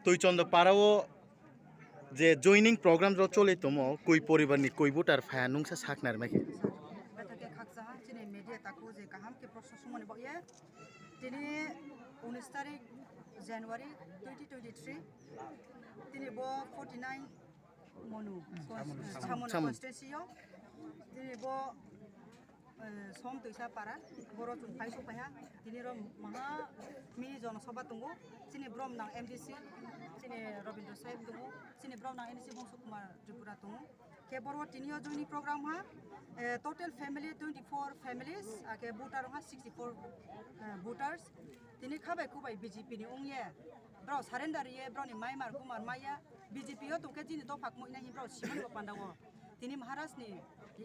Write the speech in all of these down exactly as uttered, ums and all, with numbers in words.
Tuichonda para o je joining program rok choli tomo, koi poribar ni koi voter phaya nungsa sak narmai khe. Bethake khaksa ha, chini media taku je kaham ke process moni bo ye. Tini unis tarik January twenty twenty-three. Tini bo forty-nine Monu, Chamonu. Chamonu Chamonu. Constituency o. Tini bo eh, som twisa para, boro chwng phai sok phaiha, tini ro maha mini jono soba tongo, chini brom nang M D C, chini Robindra Sahib tongo, chini brom nang N C Bongso Kumar Tripura tongo. Khe boro tini o joining program ha, eh, total family twenty-four families, ake voter ha sixty-four, eh, voters. Tini khabai kubai B J P ni ongye, bro surrender ye, bro ni mai mar kumar maya, B J P o tongkhe chini dopha kmoina hi bro simani bo panda o. Tini Maharaj ni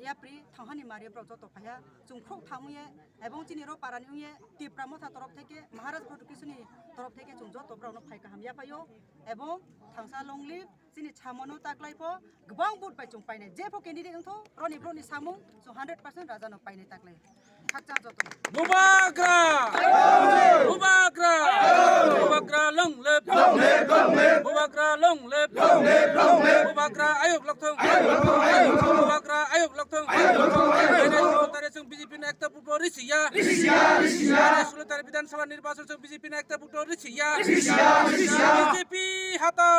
yapri thanghani mari bro joto phaiya, chwng khok thamwi ye, ebong chini ro parani wngye Tipra Motha torof theke, Maharaj Production ni torof theke chwng joto bro no phai kaham yaphaio, ebong thangsa long live, chini Chamonu taklai pho, gwbang vote bai chwng painai, jepho candidate wngtho, roni bro ni samung, chwng hundred percent raja no painai taklai. Khakchang joto. Bubagra! Bubagra! Bubagra long live! Bubagra long live! Bubagra ayok lokthong! Bubagra ayok lokthong! Tare sung B J P na ekta vote risiya! Tare sulo tare Bidhan Sabha nirbachon sung B J P na ekta vote risiya! B J P hato!